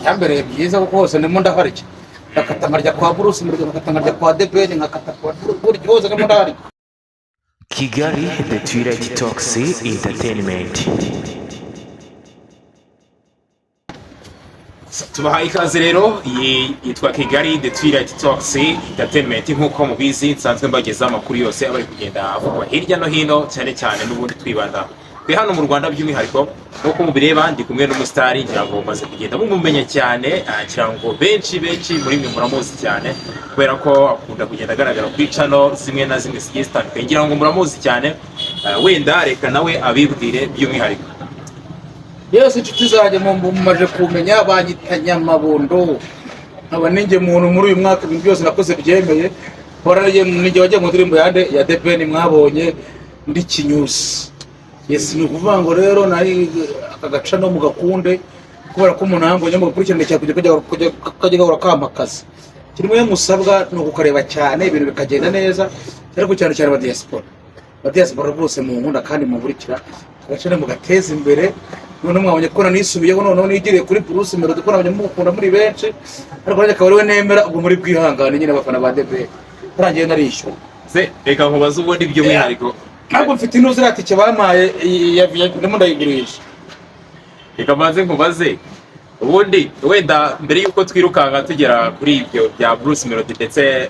Byambereye byiza kuko hose ndimo ndaharya. Nkakata nkarya kwa Bruce Melody, nkakata nkarya kwa The Ben, nkakata kwa burya hose ndimo ndaharya. Kigali, the Twilight Talks Entertainment. Tubaha ikaze rero. Iyi yitwa Kigali The Twilight Talks Entertainment. Nk'uko mubizi, nsanzwe mbagezaho amakuru yose aba ari kugenda avugwa hirya no hino, cyane cyane n'ubundi twibanda twe hano mu Rwanda. By'umwihariko, nk'uko mubireba, ndi kumwe n'umusitari, ngira ngo mumaze kugenda mumumenya cyane. Ngira ngo benshi benshi muri mwe muramuzi cyane kubera ko akunda kugenda agaragara kuri channel zimwe na zimwe zigiye zitandukanye. Ngira ngo muramuzi cyane. Wenda reka nawe abibwire by'umwihariko. Yesu, inshuti zanjye, mumaje kumenya, banyita Nyamabondo, nkaba ninjye muntu muri uyu mwaka ibintu byose nakoze byemeye. Ninjye wagiye mu ndirimbo yande ya The Ben, mwabonye ndi kinyusi. Yes, ni ukuvuga ngo rero nari aka gaca no mugakunde kubera ko umuntu yambonye, mugakurikirana cyane kujya gahora kamakaza. Kimwe musabwa ni ukukareba cyane, ibintu bikagenda neza, ariko cyane cyane aba diaspora rwose mu nkunda kandi munkurikira, agacane mugateza imbere. Noneho mwabonye ko nanisubiyeho, noneho nigiriye kuri Bruce Melody ko nabonye mukunda muri benshi, ariko nanjye akaba ariwe nemera. Ubwo muri bwihangane nyine, abafana ba The Ben, tarangiye narishyura. Se reka nkubaze ubundi by'umwihariko. Ntabwo mfite ino ziriya tike bampaye ndimo ndayigurisha. Reka mbanze nkubaze ubundi, wenda mbere y'uko twirukanka tugera kuri ibyo bya Bruce Melody ndetse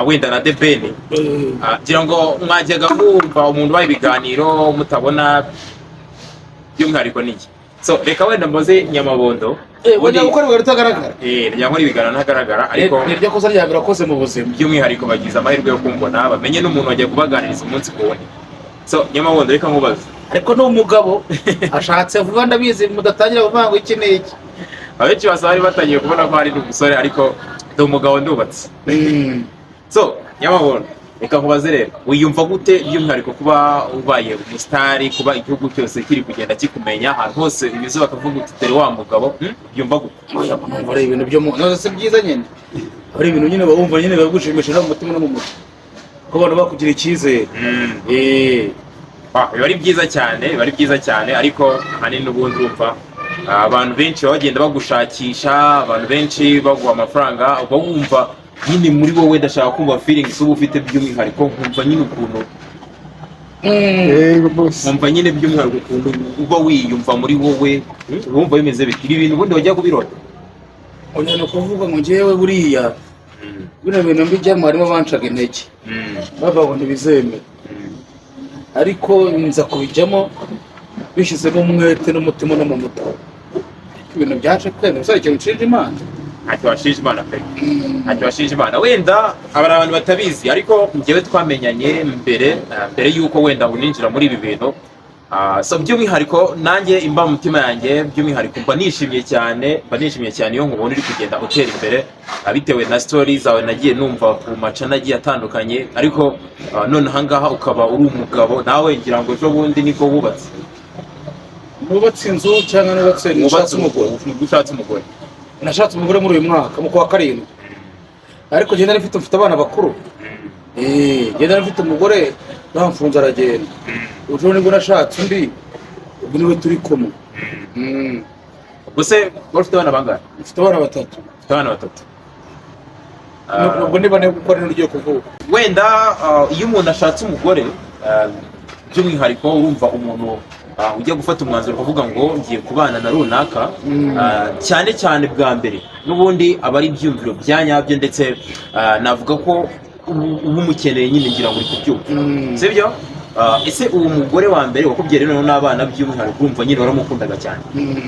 wenda na The Ben, ngira ngo mwajyaga mwumva umuntu ubaha ibiganiro mutabona, by'umwihariko ni iki? So reka wenda mbaze Nyamabondo. Wajya gukora ibiganiro utagaragara? Njya nkora ibiganiro ntagaragara, ariko Ni ryo kosa rya mbere wakoze mu buzima. By'umwihariko bagize amahirwe yo kumbona, bamenye n'umuntu bagiye kubaganiriza umunsi ku wundi. So Nyamabondo, reka nkubaze. Ariko ni umugabo ashatse vuba, ndabizi mudatangira kuvuga ngo iki ni iki. Abenshi basa bari batangiye kubona ko hari umusore, ariko ndi umugabo, ndubatse. So Nyamabondo, reka nkubaze rero, wiyumva gute by'umwihariko kuba ubaye umusitari, kuba igihugu cyose kiri kugenda kikumenya, ahantu hose unyuze bakavuga uti "Dore wa mugabo"? Byumva gute? Oya, numva ari ibintu byo mu none si byiza nyine, ari ibintu nyine bawumva nyine bagushimisha no mu mutima no mu mutwe, ko abantu bakugira icyizere. Biba ari byiza cyane, biba ari byiza cyane, ariko ahanini n'ubundi urumva abantu benshi baba bagenda bagushakisha, abantu benshi baguha amafaranga, uba wumva nyine muri wowe, ndashaka kumva feelings uba ufite by'umwihariko, nkumva nyine ukuntu Yego boss. Nkumva nyine by'umwihariko ukuntu uba wiyumva muri wowe, wumva bimeze bite? Ibi bintu ubundi wajya kubirota? Oya, ni ukuvuga ngo njyewe buriya bino bintu mbijyamo harimo abancaga intege, bavuga ngo ntibizemere, ariko nza kubijyamo bishyizemo umwete n'umutima no mu mutwe. Ariko ibintu byaje kwemera, gusa ikintu nshinja Imana. Ntacyo washinja Imana pe, ntacyo washinja Imana. Wenda aba ari abantu batabizi, ariko njyewe twamenyanye mbere, mbere y'uko wenda uninjira muri ibi bintu. So by'umwihariko nanjye imba mu mutima yanjye, by'umwihariko mba nishimye cyane, mba nishimye cyane iyo nkubona uri kugenda utera imbere, bitewe na story zawe nagiye numva ku macana agiye atandukanye. Ariko none ahangaha ukaba uri umugabo nawe, ngira ngo ejo bundi nibwo wubatse. Nubatse inzu cyangwa nubatse, nashatse umugore? Ushatse umugore. Nashatse umugore muri uyu mwaka mu kwa karindwi, ariko njye nari mfite abana bakuru. Njye nari mfite umugore, bamfunze aragenda. Ejo nibwo nashatse undi, ubu niwe turi kumwe. Ubwo se wari ufite abana bangahe? Mfite abana batatu. Ufite abana batatu. Ubwo niba niba gukora ugiye kuvuka. Wenda iyo umuntu ashatse umugore, by'umwihariko urumva umuntu ujya gufata umwanzuro ukavuga ngo ngiye kubana na runaka, cyane cyane bwa mbere n'ubundi aba ari ibyiyumviro bya nyabyo, ndetse navuga ko uba umukeneye nyine, ngira ngo uri kubyumva, sibyo? Ese uwo mugore wa mbere wakubwiye rero n'abana, by'umwihariko urumva nyine waramukundaga cyane,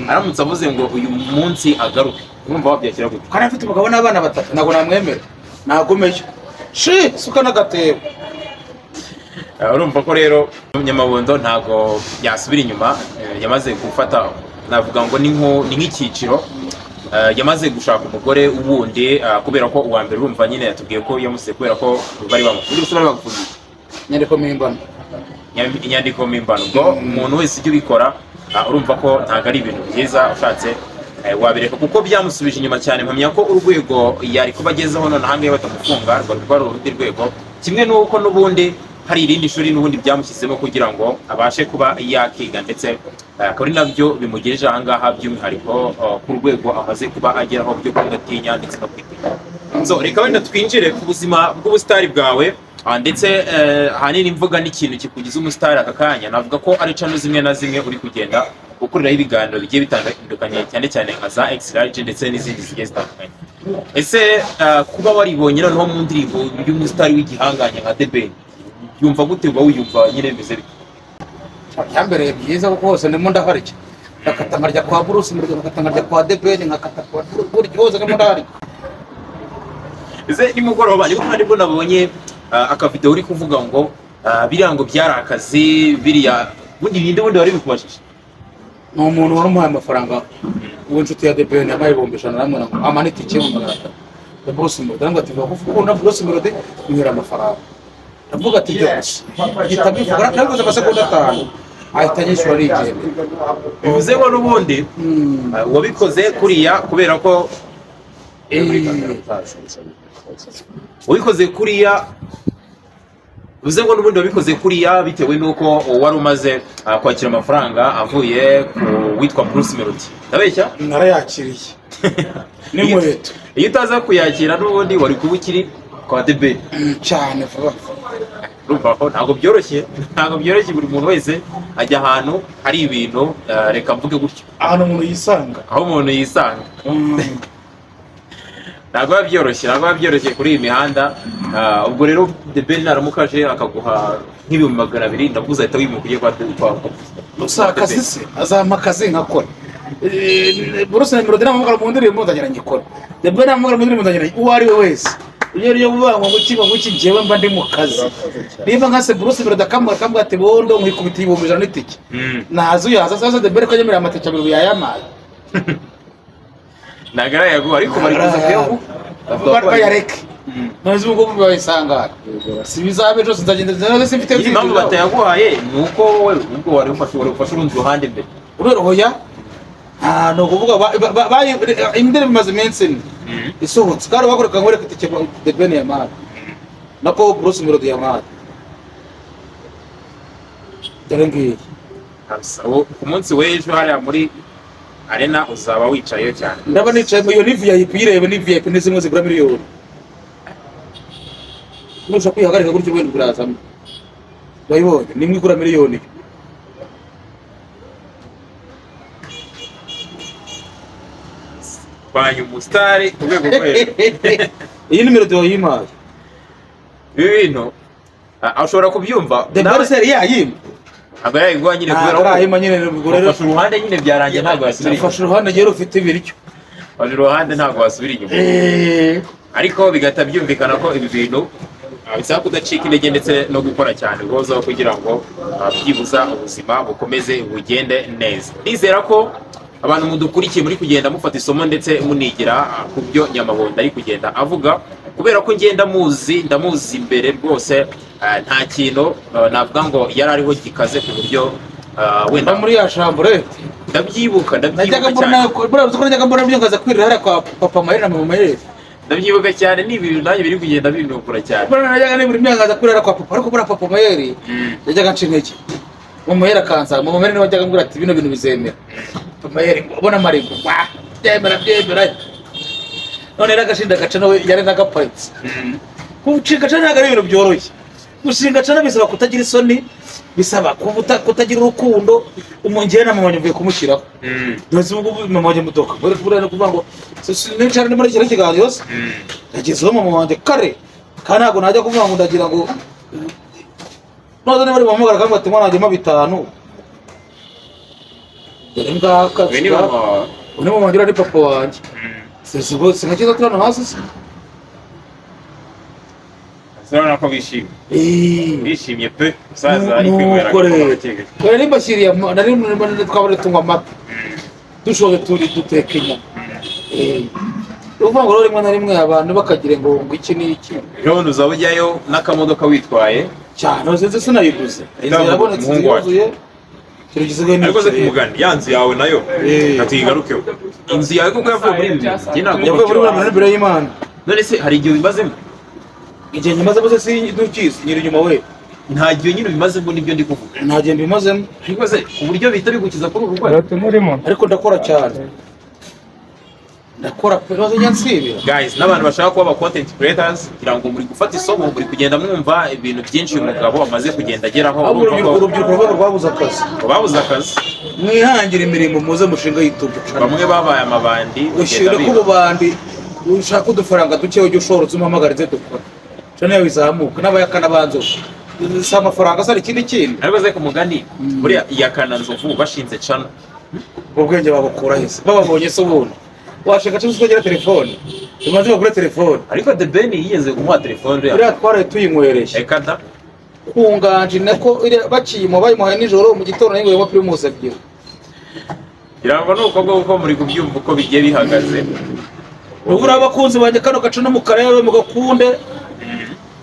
aramutse avuze ngo uyu munsi agaruke, urumva wabyakira gute? Kandi afite umugabo n'abana batatu, ntabwo namwemera, nagumeyo shi suka n'agatebo. Urumva ko rero Nyamabondo ntabwo yasubira inyuma. Yamaze gufata, navuga ngo ni nk'icyiciro. Yamaze gushaka umugore wundi, kubera ko uwa mbere urumva nyine yatubwiye ko yamusize kubera ko bari bamufungiye. Bari bamufungiye Inyandiko mpimbano. Inyandiko mpimbano. Ubwo umuntu wese ujya ubikora, urumva ko ntabwo ari ibintu byiza, ushatse wabireka kuko byamusubije inyuma cyane. Mpamya ko urwego yari kuba agezeho none ahangaha batamufunga rwari kuba ari urundi rwego, kimwe n'uko n'ubundi Hari irindi shuri n'ubundi byamushyizemo kugira ngo abashe kuba yakiga, ndetse akaba ari nabyo bimugejeje aha ngaha, by'umwihariko ku rwego amaze kuba ageraho byo kudatinya ndetse no kwitinya. So reka wenda twinjire ku buzima bw'ubusitari bwawe, ndetse ahanini mvuga n'ikintu kikugize umusitari aka kanya. Navuga ko ari channel zimwe na zimwe uri kugenda ukoreraho ibiganiro bigiye bitandukanye, cyane cyane nka za X large ndetse n'izindi zigiye zitandukanye. Ese kuba waribonye noneho mu ndirimbo y'umusitari w'igihangange nka The Ben, yumva gute? Uba wiyumva nyine bimeze bite? Byambereye byiza kuko hose ndimo ndaharya. Nkakata nkarya kwa Bruce Melody, nkakata nkarya kwa The Ben, nkakata kwa buri hose ndimo ndaharya. Ese nimugoroba nibwo nibwo nabonye akavideo uri kuvuga ngo biriya ngo byari akazi, biriya bundi ninde bundi wari bikubajije? Ni umuntu wari umuhaye amafaranga w'inshuti ya The Ben, yamuhaye 100,000, aramubwira ngo amane itike 300,000 ya Bruce Melody. Aramubwira ati: "Vuga ko ukunda Bruce Melody, muhera amafaranga." Ndavuga ati: "Ibyo gusa?" Mpita mbivuga, nabivuze amasegonda 5, ahita anyishyura arigendera. Bivuze ngo n'ubundi wabikoze kuriya kubera ko wabikoze kuriya, bivuze ngo n'ubundi wabikoze kuriya bitewe n'uko wari umaze kwakira amafaranga avuye ku witwa Bruce Melody. Ndabeshya? Narayakiriye n'inkweto. Iyo utaza kuyakira n'ubundi wari kuba ukiri kwa The Ben. Cyane, vuba. Urumva ko ntabwo byoroshye, ntabwo byoroshye. Buri muntu wese ajya ahantu hari ibintu, reka mvuge gutyo. Ahantu umuntu yisanga. Aho umuntu yisanga. Ntabwo biba byoroshye, ntabwo biba byoroshye kuri iyi mihanda. Ubwo rero The Ben naramuka aje akaguha nk'200,000, ndavuze ahita wimuka ujye kwa Gusa akazi se azampa akazi nkakora. Bruce na Melody namuhamagara mu ndirimbo nzagera ngikora, The Ben namuhamagara mu ndirimbo nzagera, uwo ari we wese. Iyo ryo kuvuga ngo nguki ngo nguki, njyewe mba ndi mu kazi. Niba nka se Bruce Melody akambwira ati: "Bondo, nkwikubita 100,000 n'itike," naza uyaza. Sasa The Ben ko anyemerera amatike abiri yayamaye. Ntabwo arayaguha, ariko bari kuza kuyaguha. Bavuga ko Bayareke none ubwo bayisangara si bizabe ejo, sinzagenda nze simfite. Nyine impamvu batayaguhaye ni uko wowe ubwo wari ufashe urundi ruhande mbere. Urero hoya, ni ukuvuga indirimbo imaze iminsi 4 isohotse, kandi bakoreka nkwereka itike The Ben yamaye, nako Bruce Melody yamaye, dore ngiyi. Kabisa. Ubu ku munsi w'ejo hariya muri arena uzaba wicayeyo cyane. Ndaba nicaye iyo ni VIP, irebe, ni VIP, ni zimwe zigura miliyoni. Nushaka kwihagarika gutyo wenda birazamo. Wayibonye? Nimwe igura miliyoni. Banyu umusitari ku rwego rwo hejuru. Iyi ni Melody wayimpaye. Ibi bintu ushobora kubyumva. The Nawe- Ben yayimpa. Ntabwo yayiguha nyine kubera Ntabwo ko arayimpa nyine, ubwo rero ufashe uruhande nyine, byarangiye, ntabwo wasubira inyuma. Ufashe uruhande rero ufite ibiryo. Ufashe uruhande, ntabwo wasubira inyuma. Ariko bigahita byumvikana ko ibi bintu bisaba kudacika intege ndetse no gukora cyane guhozaho kugira ngo byibuza ubuzima bukomeze bugende neza. Nizera ko abantu mudukurikiye muri kugenda mufata isomo ndetse munigira ku byo Nyamabondo ari kugenda avuga, kubera ko ngenda muzi, ndamuzi imbere rwose, nta kintu navuga ngo yari ariho gikaze ku buryo wenda Mba muri ya chambre. Ndabyibuka, Najyaga ndabyibuka mbona cyane. Buriya uzi ko najyaga mbona byo ngaza kwirira hariya kwa papa Mayeri na mama Mayeri. Ndabyibuka cyane, ni ibintu nanjye biri kugenda binukura cyane. Buriya najyaga nibura imyaka ngaza kwirira kwa papa, ariko buriya papa Mayeri yajyaga anca intege, mama Mayeri akansanga. Mama Mayeri niwe wajyaga ambwira ati: "Bino bintu bizemera." Papa Mayeri ngo ubona amaringo wa byemera byemera. None rero agashinda gaca nawe yari nagaparitse. Gushinga gaca ntabwo ari ibintu byoroshye. Gushinga gaca bisaba kutagira isoni, bisaba kutagira urukundo. Umongera na mama wanjye mvuye kumushyiraho. Ndetse ubu ngubu mama wanjye mudoka buriya ni ukuvuga ngo nicara ndi muri kino kiganiro se, nagezeho mama wanjye kare, kandi ntabwo najya kuvuga ngo ndagira ngo noze niba ari buhamagara akambwira ati: "Mwana wanjye, mpa 5," dore ngaka. Uyu ni mama wawe? Uyu ni mama wanjye, uriya ni papa wanjye. Si si nka cyiza turi hano hasi se? Urabona ko bishimye. Bishimye pe, umusaza ari kwinywera Nuko agakoma rero gake gake. Dore nimbashyiriye nari twaba tunywa amata, dushoje turi duteka inyama. Ni ukuvuga ngo rero rimwe na rimwe abantu bakagira ngo iki ni iki. Ejo bundi uzaba ujyayo n'akamodoka witwaye. Cyane, uzi sinayiguze, inzu yarabonetse, inzu Umuhungu wacu. yuzuye, ikintu gisigaye ni Ariko se ikirere. kumugani ya nzu yawe nayo, tuyigarukeho. Inzu yawe kuko yavuye muri ibi bintu, njye ntabwo Yavuye muri buriya imbere y'Imana. None se hari igihe ubimazemo? Igihe nyamaze bose si ntukizi nyiri inyuma we. Nta gihe nyine ubimazemo, nibyo ndi kuvuga. Nta gihe mbimazemo. Ariko se ku buryo bihita bigukiza kuri uru rwego? Ariko ndakora cyane, ndakora pe, maze njya nsibira. Guys, n'abantu bashaka kuba aba content creators, kugira ngo muri gufata isomo, muri kugenda mwumva ibintu byinshi uyu mugabo amaze kugenda ageraho. Ahubwo Urumva urubyiruko ko urubyiruko rwego rwabuze akazi. Babuze akazi. Mwihangire imirimo, muze mushinga YouTube channel. Bamwe babaye amabandi, bagenda Ushyire ku biba. bubandi, ushaka udufaranga duke, ujye ushora, uzi umuhamagare dukora channel yawe izamuka n'abayakana banzo si amafaranga asa ikindi kintu. Ariko se ku mugani buriya iyakana nzovu bashinze channel? Ubwenge babukura hese? Bababonye se ubundi washinga cyangwa utagira telefone? Tumaze bagure telefone. Ariko The Ben yigeze kumuha telefone uriya. Uriya twaraye tuyinywereye. Reka da. Ku nganji nako iriya baciye bayimuhaye nijoro, mu gitondo nayinyweyemo Primus ebyiri. Ngira ngo ni uko nguko muri kubyumva uko bigiye bihagaze. Ubu abakunzi banjye, kano gace no mu karere mugakunde,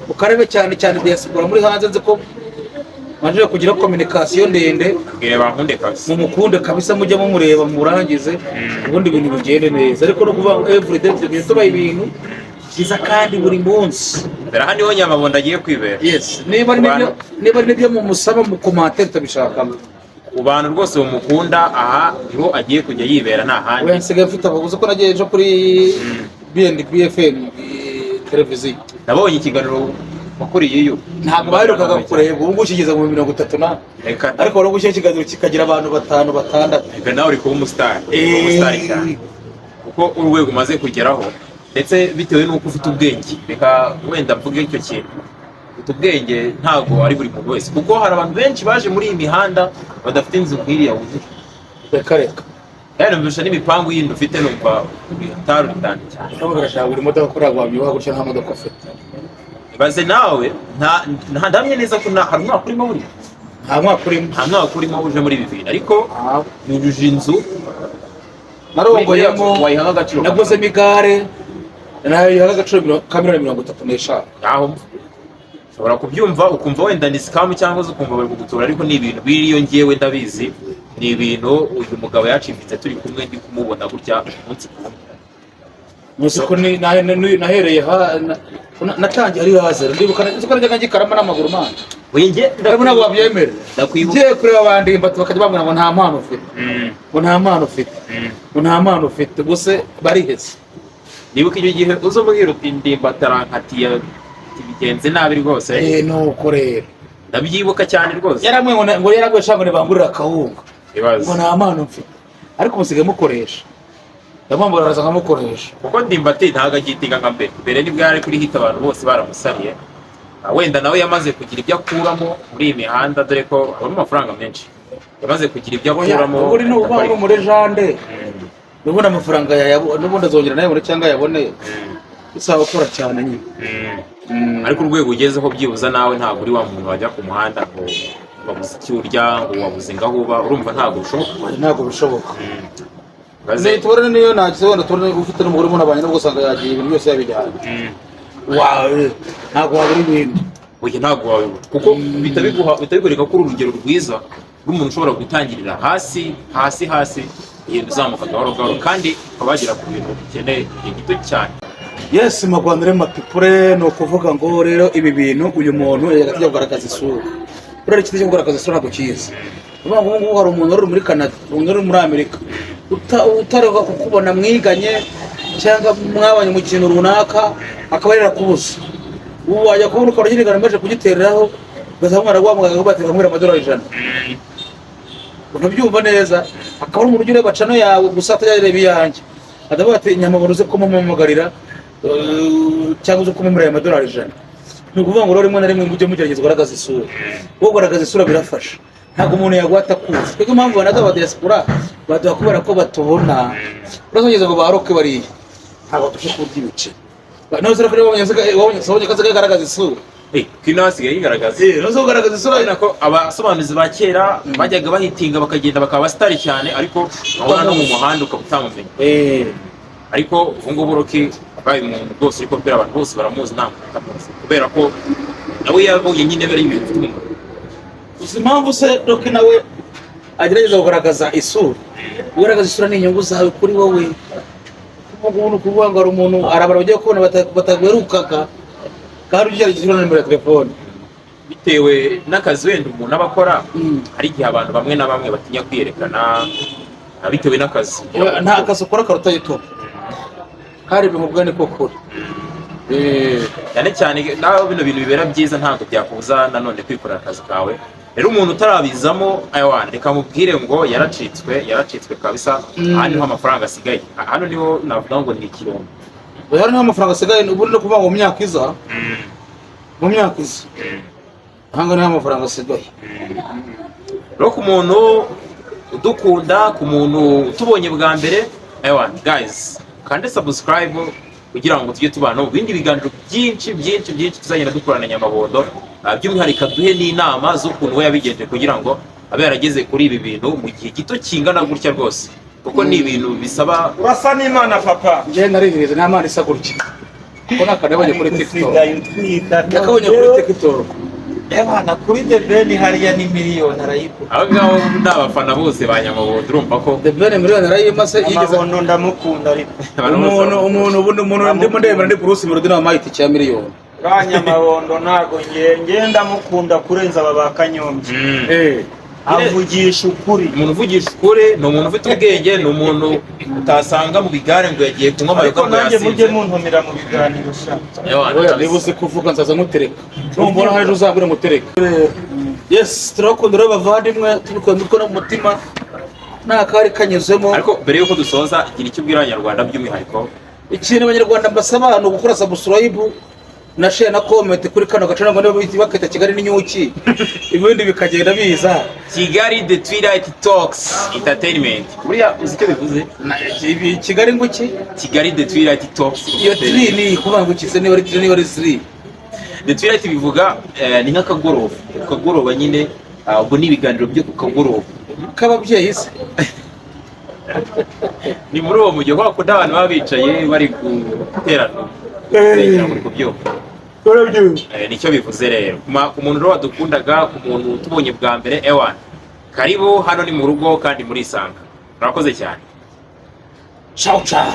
mu karere cyane cyane diaspora muri hanze, nzi ko manje kugira communication ndende. Bwire bankunde kabisa. Mumukunde kabisa, mujye mumureba murangize, ubundi ibintu bigende neza. Ariko no kuvuga ngo everyday tugiye tubaha ibintu byiza kandi buri munsi. Dore aha niho Nyamabondo agiye kwibera. Yes, niba ari nibyo, niba ari nibyo mumusaba mu commentaire tutabishakamo. Ku bantu rwose bamukunda, aha niho agiye kujya yibera, nta handi. We nsigaye mfite abaguzi ko nagiye ejo kuri B&B FM, televiziyo. Nabonye ikiganiro wakuriyeyo. Ntabwo baherukaga kureba, ubu ngubu kigeze mu 30 na Reka. ariko wari gushyira ikiganiro kikagira abantu batanu, batandatu. Reka, nawe uri kuba umusitari, uri kuba umusitari cyane, kuko urwego umaze kugeraho, ndetse bitewe n'uko ufite ubwenge, reka wenda mvuge icyo kintu, ufite ubwenge, ntabwo ari buri muntu wese, kuko hari abantu benshi baje muri iyi mihanda badafite inzu nk'iriya wuzuye. Reka reka. Kandi numvisha n'imipangu yindi ufite, numva utaru itanu cyane. Ntabwo birashaka buri modoka kuri wabyibuha gutya nta modoka ufite. Ibaze nawe, nta ndamye neza ko hari umwaka urimo buriya. Nta mwaka urimo. Nta mwaka urimo uje muri ibi bintu, ariko yujuje inzu. Narongoyemo. Wayihaga agaciro. Naguzemo igare, nayo yihaga agaciro ka miliyoni 35. Aho ushobora kubyumva ukumva wenda ni scam, cyangwa se ukumva bari kugutura, ariko ni ibintu biriyo, ngewe ndabizi, ni ibintu uyu mugabo yacimbitse turi kumwe, ndi kumubona gutya umunsi ku wundi. Muzi ko nahereye natangiye ari hazero, ndibuka nzi ko najyaga ngikarama n'amaguru manje. Winge. Ariko ntabwo wabyemera. Ndakwibuka. Ngiye kureba abandi mbatu bakajya bambwira ngo nta mpano ufite, ngo nta mpano ufite, ngo nta mpano ufite, gusa bariheze. Nibuka icyo gihe uza umbwira uti ndimbati arankatiye, ati bigenze nabi rwose. Eh, nuko rero. Ndabyibuka cyane rwose. Yaramwe ngo yaragwe cyangwa ngo bangurire akawunga. Ibaze. Ngo nta mpano mfite, ariko musigaye mukoresha, ndamwambara, araza nkamukoresha. Kuko Ndimbati ntabwo agitinga nka mbere. Mbere nibwo yari kuri hit, abantu bose baramusariye. Ah, wenda nawe yamaze kugira ibyo akuramo muri iyi mihanda, dore ko abona amafaranga menshi, yamaze kugira ibyo akuramo. Ubundi ni uba uri umulégende, n'ubundi amafaranga yayabona, n'ubundi azongera nayabone cyangwa ayabone, bisaba gukora cyane nyine. Ariko urwego ugezeho byibuza nawe ntabwo uri wa muntu wajya ku muhanda ngo wabuze icyo urya, ngo wabuze ngaho uba, urumva ntabwo bishoboka. Ntabwo bishoboka. Baze- Tubone niyo nagize, wenda tubone ufite n'umugore munabanye, nubwo usanga yagiye ibintu byose yabijyanye. Wawe ntabwo wabura ibintu. Oya, ntabwo wabibura, kuko bihita biguha, bihita bikwereka ko uri urugero rwiza rw'umuntu ushobora gutangirira hasi hasi hasi, ugenda uzamuka gahoro gahoro, kandi ukaba wagera ku bintu ukeneye igihe gito cyane. Yes, magwandere mapipure, ni ukuvuga ngo rero ibi bintu uyu muntu yajyaga atajya kugaragaza isura, buriya ikintu cyo kugaragaza isura ntabwo kiza. Ni ukuvuga ngo ubu ngubu hari umuntu uri muri Canada, umuntu uri muri Amerika utareka kukubona, mwiganye cyangwa mwabanye mu kintu runaka, akaba yarakubuze. Ubu wajya kubona ukabona nyine amaze kugitereraho, ugasanga umwana guhamagaye batera kamwira amadolari 100, urabyumva neza, akaba ari umuntu ujya ureba channel yawe gusa, atajya areba iyanjye, atavuga ati Nyamaboro uze kumumpamagarira, cyangwa uze kumumurira amadolari 100. Ni ukuvuga ngo rero rimwe na rimwe mujye mugerageza kugaragaza isura, wowe kugaragaza isura birafasha, ntabwo umuntu yaguha atakuzi. Twebwe impamvu banaza aba diaspora baduha kubera ko batubona, urazongeza ngo baroke bariya ntabwo tuje kurya ibice nawe uzi ko wabonye ko asigaye agaragaza isura. Eh, ko ino hasigaye yigaragaza. Eh, nawe ugaragaza isura. Urabona ko abasobanuzi ba kera bajyaga bahitinga bakagenda bakaba abasitari cyane, ariko wabona no mu muhanda ukaba utamumenya. Ariko ubu ngubu Rocky abaye umuntu rwose uri kubwira abantu bose baramuzi, nta muntu utamuzi, kubera ko nawe yabonye nyine bari ibintu bifite umumaro. Uzi impamvu se Rocky nawe agerageza kugaragaza isura? Kugaragaza isura ni inyungu zawe kuri wowe. Ubu ngubu ni ukuvuga ngo hari umuntu, hari abantu bagiye kubona bataguherukaga, kandi ugerageza isura na nimero ya telefone. Bitewe n'akazi wenda umuntu aba akora, hari igihe abantu bamwe na bamwe batinya kwiyerekana bitewe n'akazi. Nta kazi ukora karuta YouTube. Hari ibintu ubwo niko kuri. Cyane cyane nawe bino bintu bibera byiza, ntabwo byakubuza nanone kwikorera akazi kawe. Rero umuntu utarabizamo, ewana, reka mubwire ngo yaracitswe, yaracitswe kabisa. Aha niho amafaranga asigaye, hano niho navuga ngo ni ikirombe. Oya, hano niho amafaranga asigaye. Ubundi no kuvuga ngo mu myaka iza, mu myaka iza, aha ngaha niho amafaranga asigaye. Rero ku muntu udukunda, ku muntu utubonye bwa mbere, ewana guys, kande subscribe kugira ngo tujye tubana mu bindi biganiro byinshi byinshi byinshi tuzagenda dukorana na Nyamabondo. By'umwihariko aduhe n'inama z'ukuntu we yabigenje kugira ngo abe yarageze kuri ibi bintu mu gihe gito kingana gutya rwose, kuko ni ibintu bisaba. Urasa n'Imana, papa. Njyewe narihiriza, nta mana isa gutya, kuko ni akantu yabonye kuri TikTok. Usigaye utwita. Yakabonye kuri TikTok. Ebana, kuri The Ben hariya ni miliyoni arayikora. Abo ngabo ni abafana bose ba Nyamabondo, urumva ko The Ben miliyoni arayimase yigeze. Amabondo ndamukunda ariko. Abantu bose Umuntu, umuntu, ubundi umuntu ndimo ndebera ni Bruce Melody, nawe itike ya miliyoni. Ba Nyamabondo ntago nge ndamukunda kurenza aba ba Kanyombya. Avugisha ukuri. Umuntu uvugisha ukuri, ni umuntu ufite ubwenge, ni umuntu utasanga mu bigare ngo yagiye kunywa Ariko amayoga ngo nanjye mujye yasinze. muntumira mu biganiro sha. Ewana, Oya, kabisa. niba uzi kuvuga nzaza nkutereka, numbona hari ejo uzabwira ngutereka. Yes, turabakunda rero bavandimwe, tubikunda uko no mu mutima nta kari kanyuzemo. Ariko mbere y'uko dusoza, gira icyo ubwira Abanyarwanda by'umwihariko. Ikintu Abanyarwanda mbasaba ni ugukora subscribe na share na comment kuri kano gace, ngo niba bakita Kigali n'inyuki, ibindi bikagenda biza. Kigali The Twilight Talks Entertainment, buriya uzi icyo bivuze? Kigali ngo iki? Kigali The Twilight Talks. Iyo tiri ni kuvuga ngo iki se, niba ari tiri, niba ari siri? The Twilight bivuga ni nk'akagoroba, ku kagoroba nyine. Ubwo ni ibiganiro byo ku kagoroba. K'ababyeyi se? Ni muri uwo mujyi kwa kundi abantu baba bicaye bari guterana muri kubyumva. Nicyo bivuze rero. Ku muntu rero wadukundaga, ku muntu utubonye bwa mbere, ewana, karibu, hano ni mu rugo kandi murisanga. Murakoze cyane. Ciao ciao.